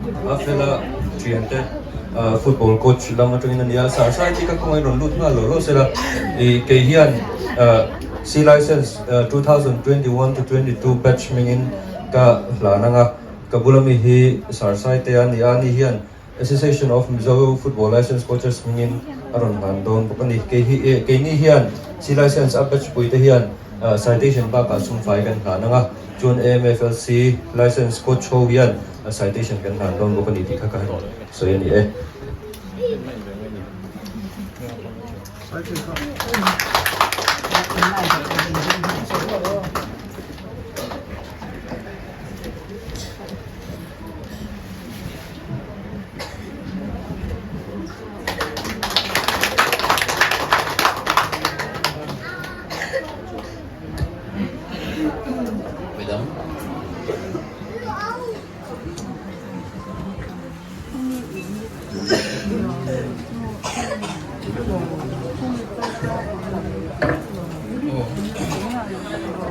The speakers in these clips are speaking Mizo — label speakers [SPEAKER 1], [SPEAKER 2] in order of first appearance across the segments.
[SPEAKER 1] A fela thiante football coach lam atangin a ni a, Sarsai chi ka kawngin rawn lut nghal lo lo sela ih kei hian C license 2021 to 22 batch hmingin ka hlan ang a, ka bula mi hi Sarsai te a ni a, ani hian Association of Mizo Football License Coaches hmingin a rawn hlan dawn bawk a ni. Kei hi eh keini hian C license a batch pui te hian citation bakah sumfai kan hlan ang a, chuan AMFLC license coach ho hian citation kan hlan dawn bawk a ni tih kha ka han sawi a ni e.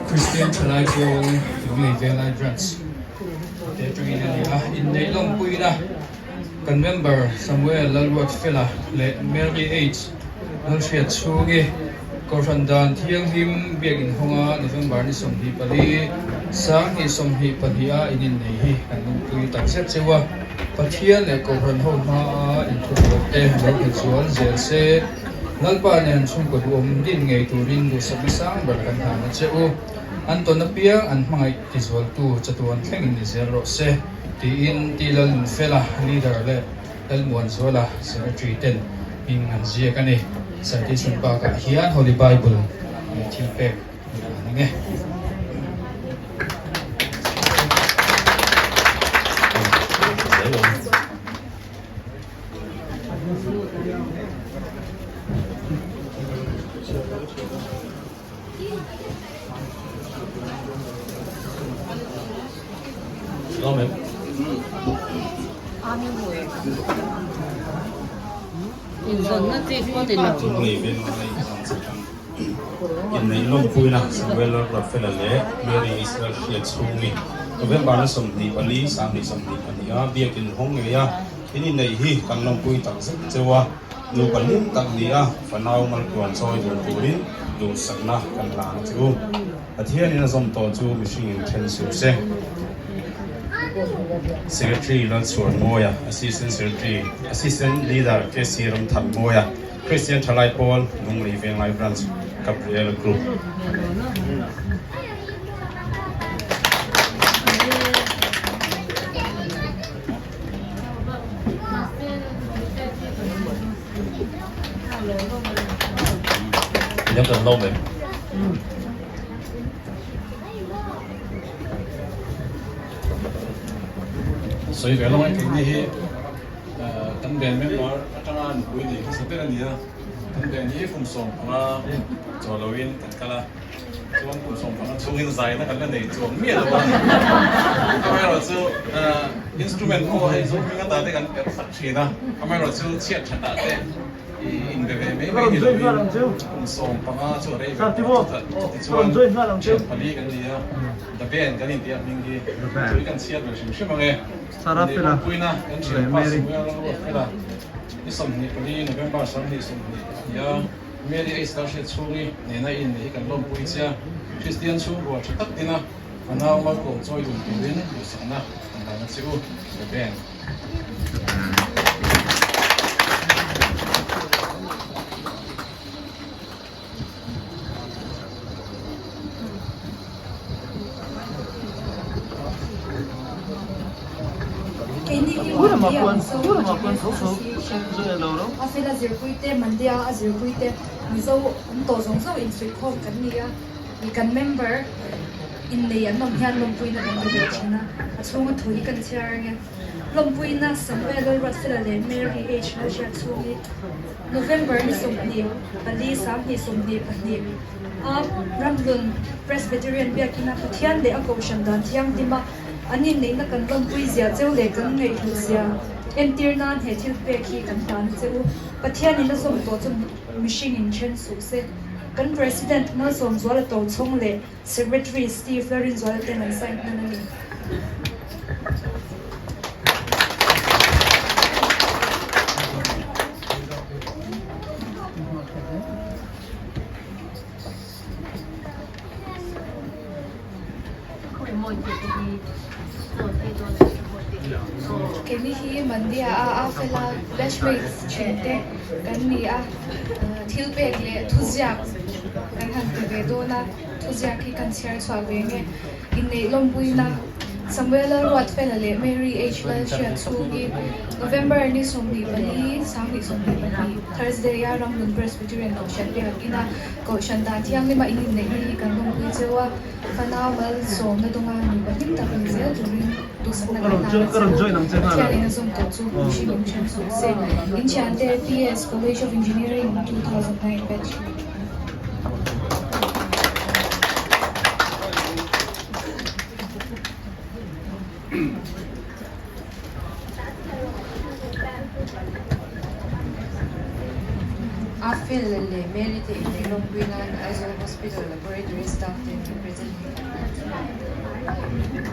[SPEAKER 2] Kristian thalai pawl Lunglei Venglai Branch te atangin a ni a, inneih lawmpuina kan member Samuel Lalruatfela leh Mary H Lalhriat chhungi Kohhran dan thianghlim biak inhawnga November ni 24, 2022 a in innei hi kan lawmpui takzet cheu a, Pathian leh Kohhran ho hmaa inthubuai te lo nghet zual zel se, Lalpa nen chhungkaw duhawm din ngei turin duhsakna sang ber kan hlan a che u. An tawn apiang an hmangaih tizualtu chatuan thlengin ni zel rawh se, tiin Ti Lalnunfela, Leader leh Lalmuanzuala, Secretary ten hming an ziak a ni. Citation bakah hian Holy Bible leh thilpek an ang e.
[SPEAKER 3] Inneih lawmpuina Samuel Lalruatfela leh Mary Israel hriat chhungi November na 24, 2022 a biakin hawng ngei a, in inneih hi kan lawmpui takzet cheu a. Nupa hlim tak ni a, fanau maltluan chawi dun turin duhsakna kan hlan a che u. Pathianin a zawm tawh chu mihringin then suh se. Secretary Lalchhuan Mawia, Assistant Secretary, Assistant Leader KC Ramthan Mawia, Christian Thalai Pawl, Lunglei Venglai Branch, Gabriel Group.
[SPEAKER 4] Nhớ cần lâu mềm.
[SPEAKER 2] Sawi ve lawng e keini hi kan band member atanga nupui nei hmasa ber a ni a, kan band hi kum 15 chaw loin kan kal a. Chuan kum 15 chhungin zaina kan la nei chuang miah lo a, amaherawhchu instrument pawh hei zo hming ata te kan perh sak thin a, amaherawhchu chhiat that ah te inbe ve mai mai ni lovin kum 15 chu a rei ve tawh a, chutichuan thian pali kan ni a, The Band kan inti a hming hi tui kan chhiat ve hrim hrim ang e, Lawmpuina kan thianpa Samuel Lalruatfela ni 24 November 20 a ni a. Mary a Islam hriat chhungi nena i inneih hi kan lawmpui che a, Kristian chhungkua tha tak dina ka nau malkawm chawi dun turin duhsakna kan hlan a che u, The Band.
[SPEAKER 5] A fela zirpuite Mandia a zirpuite Mizo awm tawh zawng zawng insuihkhawm kan ni a, kan member innei an awm hian lawmpuina kan pe ve thin a, a chhunga thu hi kan chhiar ang e. Lawmpuina Samuel Lalruatfela leh Mary H Lalhriatchhung hi November ni 24 2022 a Ramhlun Presbyterian Biakina Pathian leh a Kohhran dan thianghlima an inneihna kan lawmpui zia cheu leh kan ngaihhlut zia entir nan he thil pek hi kan hlan a che u. Pathianin a zawm tawh chu mihringin then suh se. Kan President Malsawmzuala Tochhawng leh Secretary Steve Larinzuala ten an sign hman a ni. Keini hi Mandia a a fela batchmates thin te kan ni a, thil pek leh thuziak kan han pe ve dawn a, thuziak hi kan chhiar chhuah ve nge. Inneih lawmpuina Samuela Ruatfela leh Mary H Lalhriat chhungi November ni 24, 2022, Thursday a Ramhlun Presbyterian Kohhran biak ina Kohhran dan thianglima in inneihna hi kan lawmpui cheu a, fanau malsawmna dawnga nupa hlim tak ni zel turin duhsakna kan hlan a che u. Pathian in a zawm tawh chu mihring in then suh se. Inthiante PS College of Engineering 2009 Batch.
[SPEAKER 6] A fel leh Mary te inneih lawmpui nan Aizawl Hospital Laboratory staff te an present hi kan hmu thin.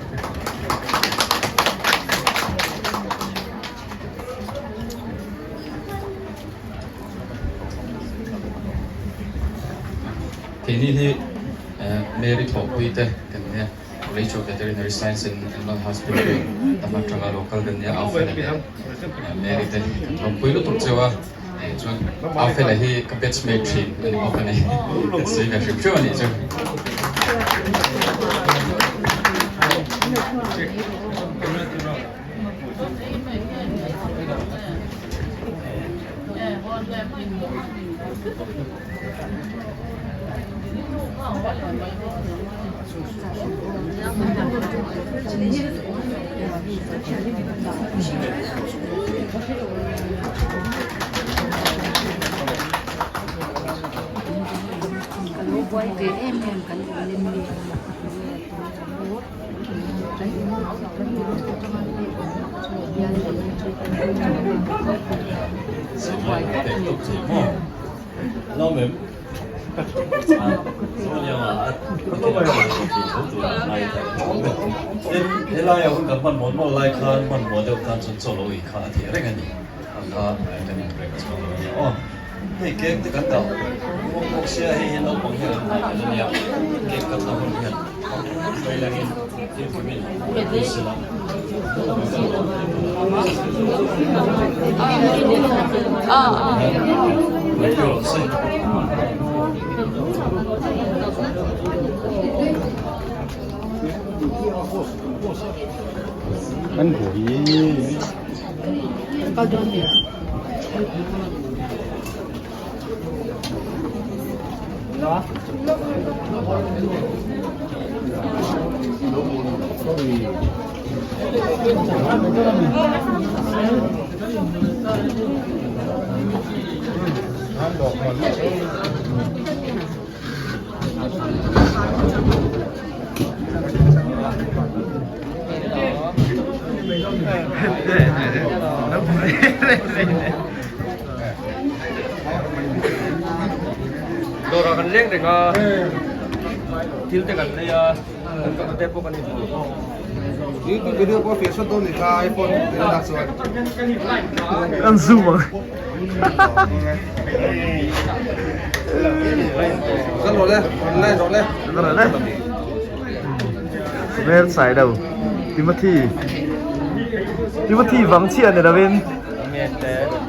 [SPEAKER 4] Keini hi Mary thawhpui te kan nia College of Veterinary Science and Animal Husbandry tam atanga lo kal kan nia Alfred leh Mary te kan lawmpui lutuk cheu a chuan Alfred hi ka batchmate thin a ni bawk a ni kan sawi ve hrim hrim a nih chu. Helaia hun kan hman mawl mawl lai khan hmanhmawh deuh tan chuan chaw lo ei kha a theih reng a ni. A kha kan inrem chhuak lo a nia aw. Hei cake te kan dah bawk bawk sia hei hi naupang hian an hmai tel a nia. Cake cut na hun hian hruai langin thil kimin pui sela.
[SPEAKER 1] Dawrah kan leng reng a, thil te kan lei a, kan kal te pawh kan inhmu.
[SPEAKER 7] YouTube video pawh fiah hrat dawn ni kha iPhone in a dah chuan.
[SPEAKER 8] Kan zoom ang.
[SPEAKER 7] Kan rawh le, online rawh le.
[SPEAKER 8] Kan rawh le. Hmel sai lo. Timothy. Timothy vang chiah ni lovin.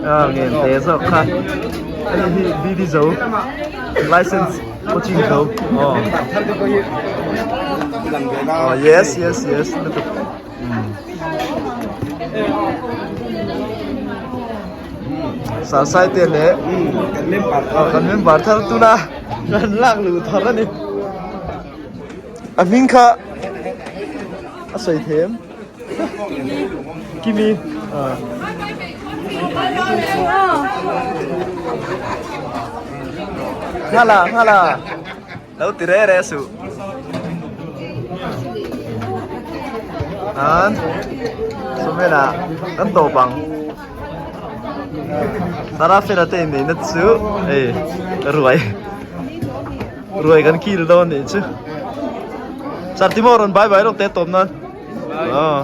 [SPEAKER 8] Ah, ngen te zawk kha. Ani hi BD zo. License coaching zo. Oh. Oh, yes, yes, yes. Sarsai te leh kan member thar tuna kan lak luh thar a ni. A hming kha a sawi them Kimi Nghala nghala lo ti re re suh an sawmena kan tawp ang Sarafina te inneihna chu hei ruai ruai kan kil dawn nih chu Sartimo rawn bye bye lawk te tawp nan. Aw.